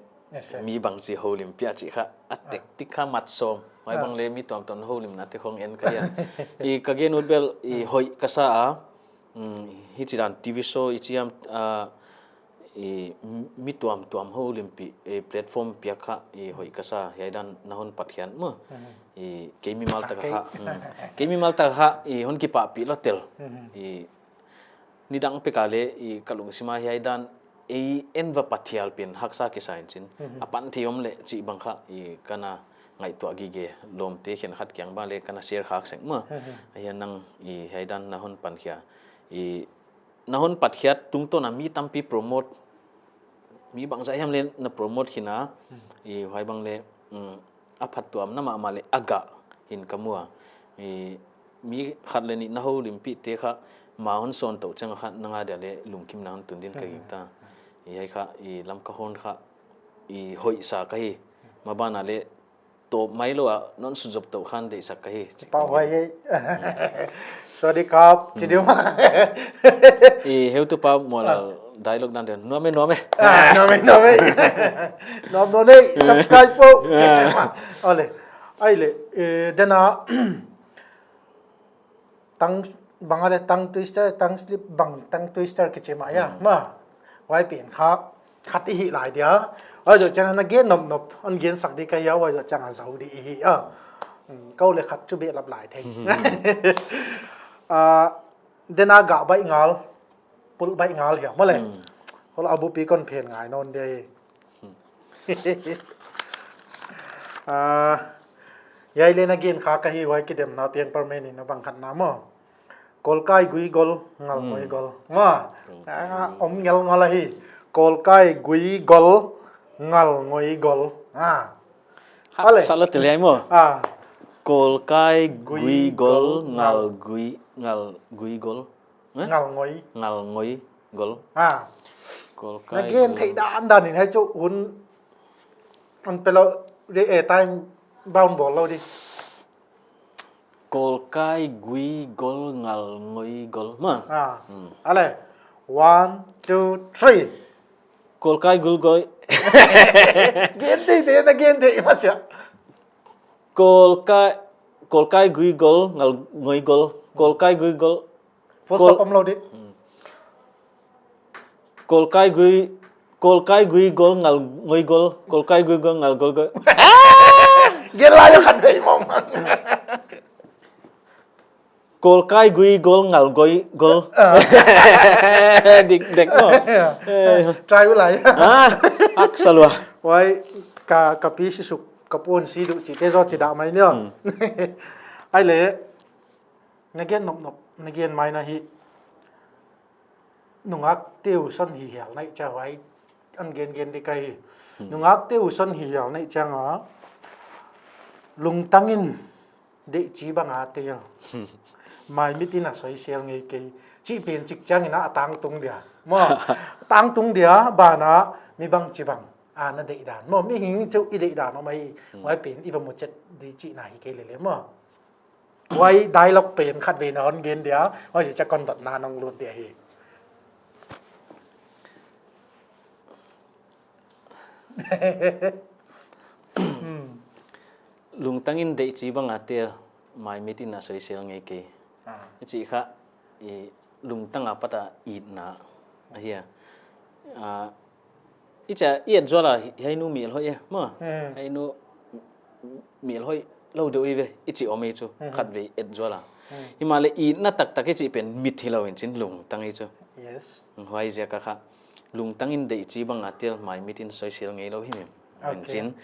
mi bang chi holim pia chi kha a tek tik kha mat som. Mai bang le mi tuam tuam holimna te khong en kha ya. I ka gen ut bel i hoi ka sa a. Hichi dan T V show i chiam a i mi tuam tuam holimpi i platform pia kha i hoi ka sa hiai dan na hon pat hian ma i keimi mal ta kha keimi mal ta kha i hon kipa pi lo tel i nidang peka le i ka lungsima hiai dan ei en va pathial pin haksa kisain chin a pan thi om le chi bang kha i kana ngaihtuah gige lom te khen khat kiang ba le kana share khak seng ma a hian nang i hiai dan na hon pan khia i na hon pat khiat tungtawn a mi tampi promote mi bangzah hiam le na promote khin a, i huai bang le, um, aphat tuamna mahmah le agah hin ka mu a. I mi khat le ni na houlimpi te kha, ma hon son to chang kha, na nga dia le lungkim na hon tun din ka ging ta. I hai kha, i Lamka hon kha, i hoisa ka hi. Ma bana le, to mai lo a, non su jop to khan dei sak ka hi. Pa huai ye. Sorry kap, chi diu ma. I heu tu pa mo la dialogue dan de. Nuam e, nuam e. Ah, nuam e, nuam e. Nuam, nuam e. Subscribe po. Ah. Ole. Ai le, eh, dena, tang, bang a le tongue twister, tongue slip, bang tongue twister kichi ma ya. Hmm. Ma. Huai pen kha, khat i hi lai dia. Huai zo chang na gen nop nop, an gen sak di ka ya, huai zo chang a zau di i hi a. Hmm, kau le khat chu be lap lai thei. Ah, dena ga bai ngal. Pul bai ngal hiam, male. Hmm. Hol abu pi kon phen ngai non de. Hmm. Ah, yai le na gen kha ka hi huai kidem na piang par me ni na bang khat na mo. Kolkai gui gol, ngal ngoi gol. Hmm. Ma. Kolkai ah, gui. Om ngel ngal hi. Kolkai gui gol, ngal ngoi gol. Ah. Ha, ale. Sala tele mo. Ah. Kolkai gui gui gol, gol, ngal ngal gui, ngal gui gol. Eh? Ngal ngoi. Ngal ngoi gol. Ha. Kolkai. Na gen gol. Thei dan dan in hai chu hun an pe lo re e time bound bol lo di. Kolkai gui gol ngal ngoi gol. Ma. Ha. Hmm. Ale. One, two, three. Kolkai gui gol. Gen thei thei na gen thei ma sia. Kolkai, Kolkai gui gol, ngal ngoi gol. Kolkai gui gol. Full stop om lo di. Hmm. Kolkai gui, Kolkai gui gol, ngal ngoi gol. Kolkai gui gol, ngal gol gol. Gel la yo khat bei mong. Kolkai gui gol, ngal ngoi gol. Ah. Dik, dik mo. Eh. Try u lai. Ah, ak salua. Wai, ka, ka pi si suk, ka pun si du chi, te zo chi da mai ni o. Hmm. Ai le, na gen nop nop, na gen mai na hi. Nungak teu son hi hial nai cha huai, an gen gen di ka hi. Hmm. Nungak teu son hi hial nai chang a, lungtang in dei chi bang a te ya. Mai mit in a soi sel ngei kei. Chi pen chik chang in a tang tung dia. Mo, tang tung dia, bana, mi bang chi bang. A na dei dan. Mo, mi hing chu i dei dan, o mai, hmm, mai pen i va mu chet di chi na hi kei le le mo. Huai dialogue pen khat vei na hon gen dia, huai cha kon dot na nong lut dia hi. Hmm. Lungtang in dei chi bang a te, mai mit in a soi sel ngei kei. Ah. I chi kha, i lungtang a pat a itna, a hi a. Ah, i cha, i et zual a, hi, hi nu mel hoi e, ma? Hmm. Hi nu mel hoi lo deu i ve, i chi om i chu, hmm, khat vei et zual a. Hmm. Hi ma le itna tak tak i chi pen mit hi lo in chin lungtang i chu. Yes. Huai zia ka kha. Lungtang in dei chi bang a tel mai mit in soi sel ngei lo hi mi. Okay. Chin.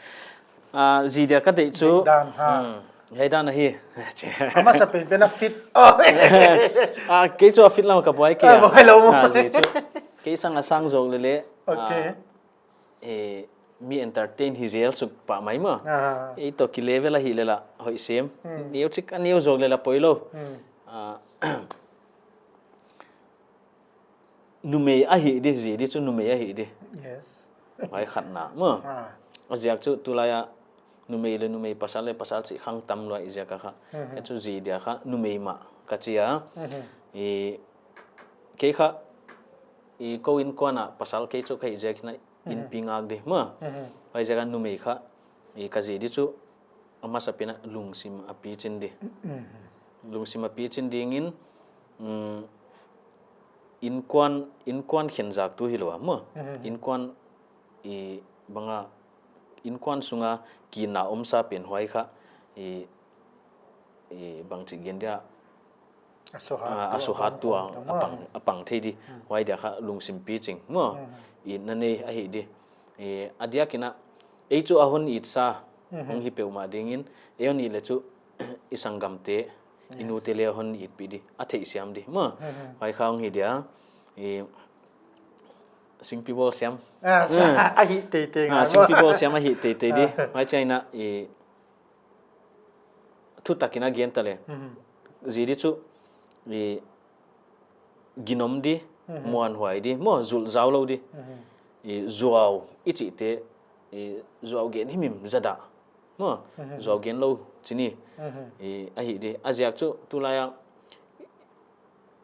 Ah, zi dia ka dei chu. Dei dan, ha. Hmm. Hei dan a hi. Ama sa pen pen a fit. Oh. Ah, kei chu a fit lam ka buai kei. Ah, buai lo mo. Ah, zi chu. Kei sang a sang zong le le. Okay. Ah, eh, mi entertain hi zel suk pa mai mo. Ah. Ei to ki level a hi le la hoi sem. Hmm. Neu chik a neu zong le la poi lo. Hmm. Ah, numei a hi di, zi di chu numei a hi di. Yes. Mai khat na mo. Ah. A ziak chu tulai a numei le numei, pasal le pasal chi khang tam lua i ziak a kha. Mhm. E chu zi dia kha numei ma ka chi a. Mhm. I kei kha i ko in kuan a pasal kei chu kei ziak na in, mhm, pi ngak di mo. Mhm. Ai ziak a numei kha i ka zi di chu a masa pen a lungsim a pi chin di. Mhm. Lungsim a pi chin ding in, um, in kuan, in kuan khen zak tu hi lo a mo. Mhm. In kuan i bang a, in kuan sung a ki na om sa pen huai kha i, i bang chi gen dia. A suhat, ah, tu a suhat tu a, a pang, a pang thei di. Hmm. Huai dia kha lungsim pi ching mo. Hmm. I na nei a hi di. I a dia kina, ei chu a hon it sa, hmm, hong hi peu ma ding in, ei hon it le chu i sanggam te, i nu te le hon it pi di. A thei siam di mo. Hmm. Huai kha hong hi dia. I Singpi bol siam. Ah, sa- ahi tei tei Ah, nga. singpi bol siam ahi tei tei di. Mai chaina i thutak in a gen ta le. Mhm. Zi di chu i ginom di, Mhm. muanhuai di, mo zul zau lo di. Mhm. I zuau i chi te, i zuau gen himim zada. Mo Mhm. zuau gen lo chini. Mhm. I ahi di. A ziak chu tulai a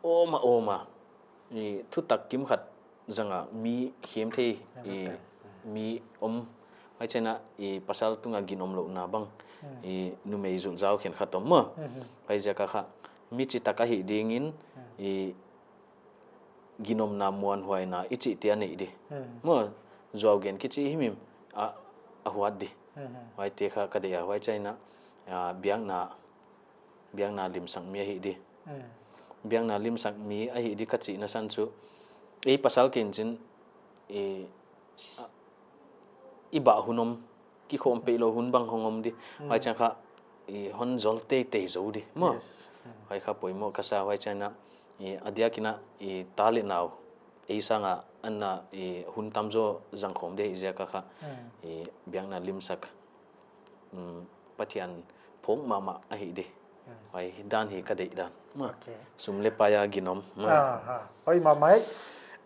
oma oma. I thutak kim khat zanga mi khem thei i mi om. Mai chaina i pasal tunga ginom lo na bang. Mhm. I numei zul zau khen khat om mo. Mhm. Mai ziak a kha mi chi tak ahi dingin i ginomna muanhuaina i chi te a nei di. Mhm. Mo zuau gen kichi himim a, a huat di. Mhm. Huai te kha ka dei a, huai chaina, a, biakna, biakna limsak mi ahi di. Mhm. Biakna limsak mi ahi di ka chihna san chu. Ei pasal kin chin, i, a, i bah hun om, kikhom pei lo hun bang hong om di. Huai chan kha, i hon zol tei tei zo di. Mo? Yes. Huai kha poimo ka sa, huai chaina, i, a diak ina, i, ta le nau. Ei sanga, anna, i, hun tam zo zang khom di, i ziak a kha, Mhm. i, biakna limsak. Um, Pathian phok mama ahi di. Huai dan hi ka dei dan. Ma. Okay. Sum le pai a ginom. Ma. Ah, ha. Hoi mama e.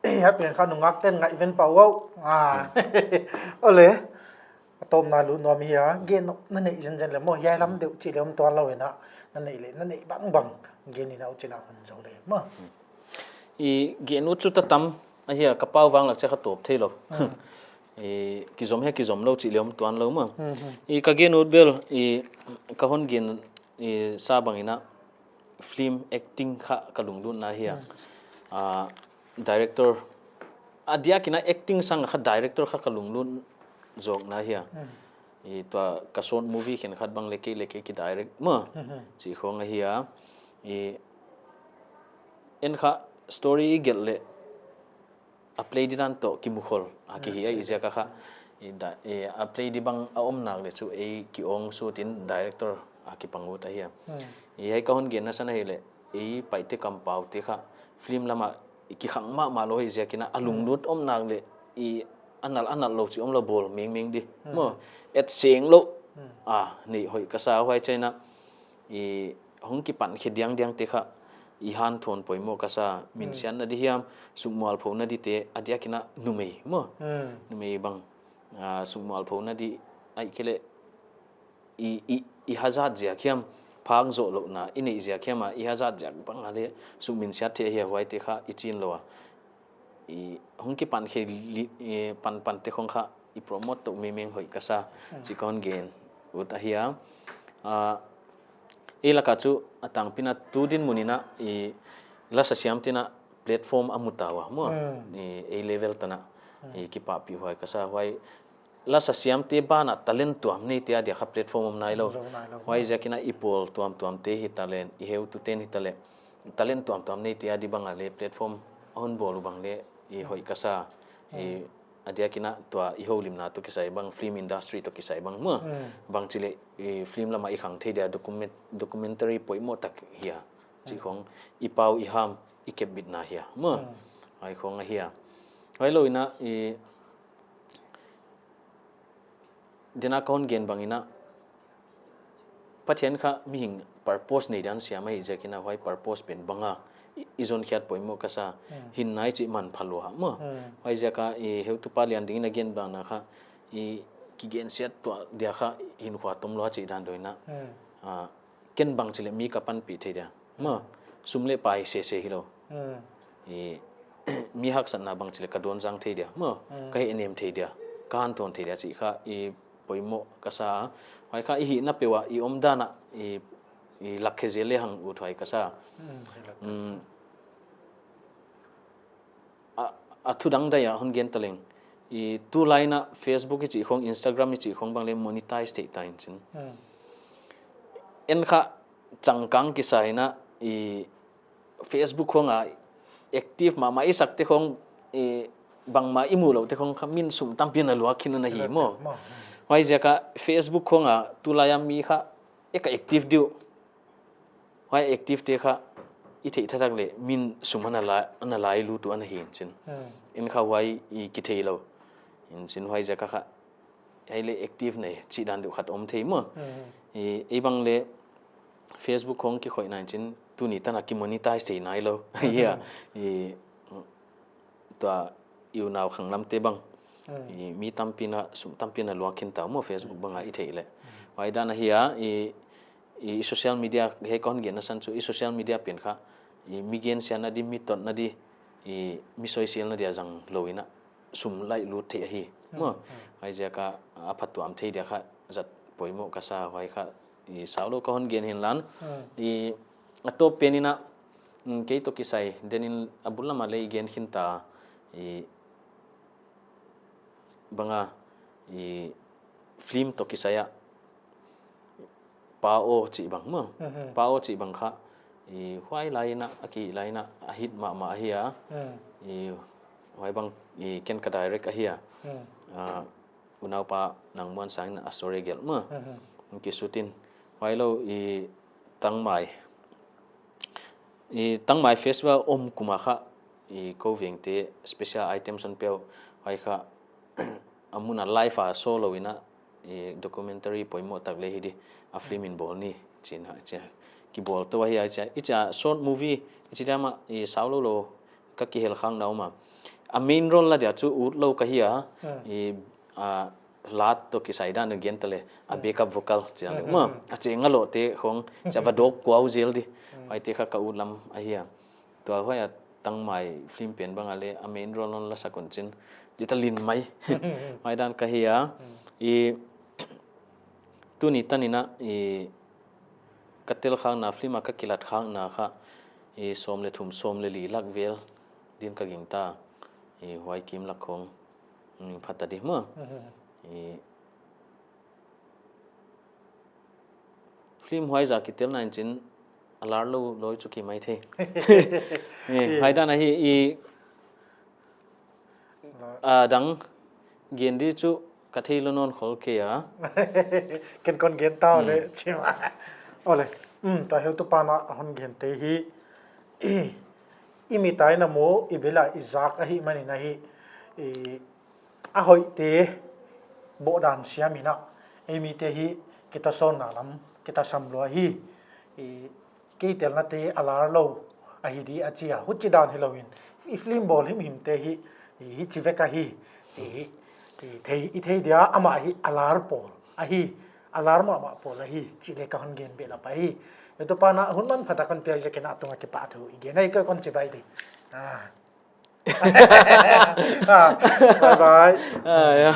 Eh, happy kha nungak ten ngai ven pau au. Ah. Ole. Atom na lu nom hi a. Gen na nei jen jen le mo. Yai lam deu chi le om tuan lo ina. Na nei le, na nei bang bang. Gen ina u chi na hun zo le. Ma. I gen u chu ta tam. Ahi a ka pau vang lak che kha top thei lo. I kizom he kizom lo chi le om tuan lo ma. Mhm. I ka gen ut bel, i ka hon gen, i sa bang ina film acting kha ka lunglut na hi a. A, director, a diak ina acting sang kha director kha ka lunglut zok na hi a. I tua ka short movie khen khat bang le kei le kei ki direct ma. Mhm. Chi khong ahi a. I en kha story i gel le a play di dan to kimukhol. A ki hi a i ziak a kha. I da, i a play di bang a om nak le chu ei ki ong su tin director a ki pang ut ahi a. I hei ka hon gen na san ahi le ei pai te kam pau te kha film lama i ki khang ma ma lo hi ziak ina a lunglut om nak le i anal anal lo chi om lo bol meng meng di. Mo et seng lo. A, nei hoi ka sa huai chaina. I hong kipan khe diang diang te kha i han thon poimo ka sa, min sian na di hiam, sukmual pho na di te, a diak ina numei mo. Mhm. Numei bang, a, sukmual pho na di, ai kele i, i, i hazat ziak hiam, phang zo lo na, i nei ziak hiam a, i hazat ziak bang a le, suk min siat the hi a huai te kha, i chin lo a. I hong kipan khe li, i pan pan te khong kha, i promote to meng meng hoi ka sa, chi ka hon gen ut ahi a. A, i laka chu a tangpi na tu din mun ina, i lasa siam te na platform a mu ta ua, mo? I A level ta na, i kipapi huai ka sa huai. Lasa siam te bana talent tuam nei te a dia kha platform om nai lo. Om nai lo. Huai ziak ina i pol tuam tuam te hi talent, i heu tu ten hi talent. Talent tuam tuam nei te a di bang a le platform a hon bol u bang le i hoi ka sa. I a diak ina tua i houlimna to kisai bang, film industry to kisai bang mo. Bang chi le i film lama i khang thei dia document, documentary poimo tak hi a. Chi khong i pau i ham i kep bit na hi a. Mo. Ai khong ahi a. Ai lo ina i dena ka hon gen bang ina Pathian kha mihing purpose nei dan siam ahi ziak ina huai purpose pen bang a i, i zon khiat poimo ka sa hin nai chi man pha lua mo. Huai ziak a i heutu pa lian ding ina gen bang na kha i kigen siat tua dia kha hin khua tom lua chi dan do ina. A, ken bang chi le mi ka panpi thei dia. Ma, sum le pai se se hi lo. I, mi haksatna bang chi le ka don zang thei dia. Ma, ka he nem thei dia. Ka han ton thei dia chi kha i poimo ka sa. Huai kha i hina pe ua, i om dan a, i, i lak khe zel le hang u thuai ka sa. A, a thu dang dai a hon gen ta leng. I tu lai na Facebook i chi khong, Instagram i chi khong bang le monetize thei ta in chin. En kha changkang kisa ina i Facebook khong a active mama i sak te khong i bangma i mu lo te khong kha min sum tampi na lua khin na hi mo. Huai ziak a Facebook khong a tu lai a mi kha e ka active diu. Huai active te kha i thei tha tak le min sum ana la, ana lai lu tu ana hin chin. In kha huai i kithei lou. In sin huai jeh a kha, hei le active nei, chi dan deuh khat om thei mo. I, i bang le Facebook khong kikhoi nai chin, tuni tan a kimonetize thei nai lou. Ya, i, tua, i unau khang lam te bang. I, mi tampi na, sum tampi na luang khin tau mo Facebook bang a i thei le. Huai dan a hi a, i, i social media, hei kon gen na san chu, i social media pen kha, i mi gensiatna di, mi totna di, i mi soiselna dia jang lou in a, sum lai lut thei ahi. Mo, huai jeh a kha, a phattuam thei dia kha, jat poimo ka sa huai kha, i sao lou ka hon gen hin lan. I a top pen in a, mm, kei to kisai, den in a bul lam a le i gen khin ta, i bang a, i film to kisai a, Pa O chi bang mo. Pa O chi bang kha, i huai lai in a, a ki lai in a, a hit mahmah ahi a. I huai bang, i ken ka direct ahi a. A, unau pa Nangmuansang in a story gel mo. Ki shoot in, huai lou i Tangmai. I Tangmai Festival om kum a kha, i kou veng te special items hon pe u, huai kha, a mun a live a show lou in a, i documentary poimo tak le hi di, a film in bol ni, chin ha, chin ha. Kibol to ahi a, i chia, i chia short movie, i chi dia ma, i sao lou lou, ka kihel khang na um a. A main role la dia chu ut lou ka hi a, i, a, Lad to kisai dan u gen ta le, a backup vocal chi dan u ma. A che nga lo te khong, cha va dok kuau jel di. Huai te kha ka ut lam ahi a. Tua huai a Tangmai film pen bang a le, a main role hon la sak un chin. Di ta lin mai. Huai dan ka hi a. I tuni tan in a, i ka tel khak na film a ka kilat khak na kha. I som le thum, som le li lak vel. Din ka ging ta. I huai kim lak khong. Phat ta di mo. I film huai ja kitel na in chin a lar lou loi chu ki mai thei. Huai dan a hi i a dang gen di chu ka thei lou non khol kei a. Ken kon gen tau le chi ma. Ole. Um, ta heu tu pa na a hon gen te hi. I, i mi tai na mo, i bela i jak ahi manin ahi. I, a hoih te, boh dan siam in a, ei mi te hi, kita son na lam, kita sam lou ahi. I, kei tel na te a lar lou, ahi di a chi a, huchi dan hi lou in. I film bol him him te hi, i, hi chi vek ahi, chi hi, i, thei, i thei dia ama hi a lar pol, ahi. A lar mahmah pol ahi, chi le ka hon gen be la pa hi. Etu pa na hun man phat a kon piak je kena tunga kipa thu i gen ai ka kon chi bai di. Ah. Ah, bye bye. Ah, ya.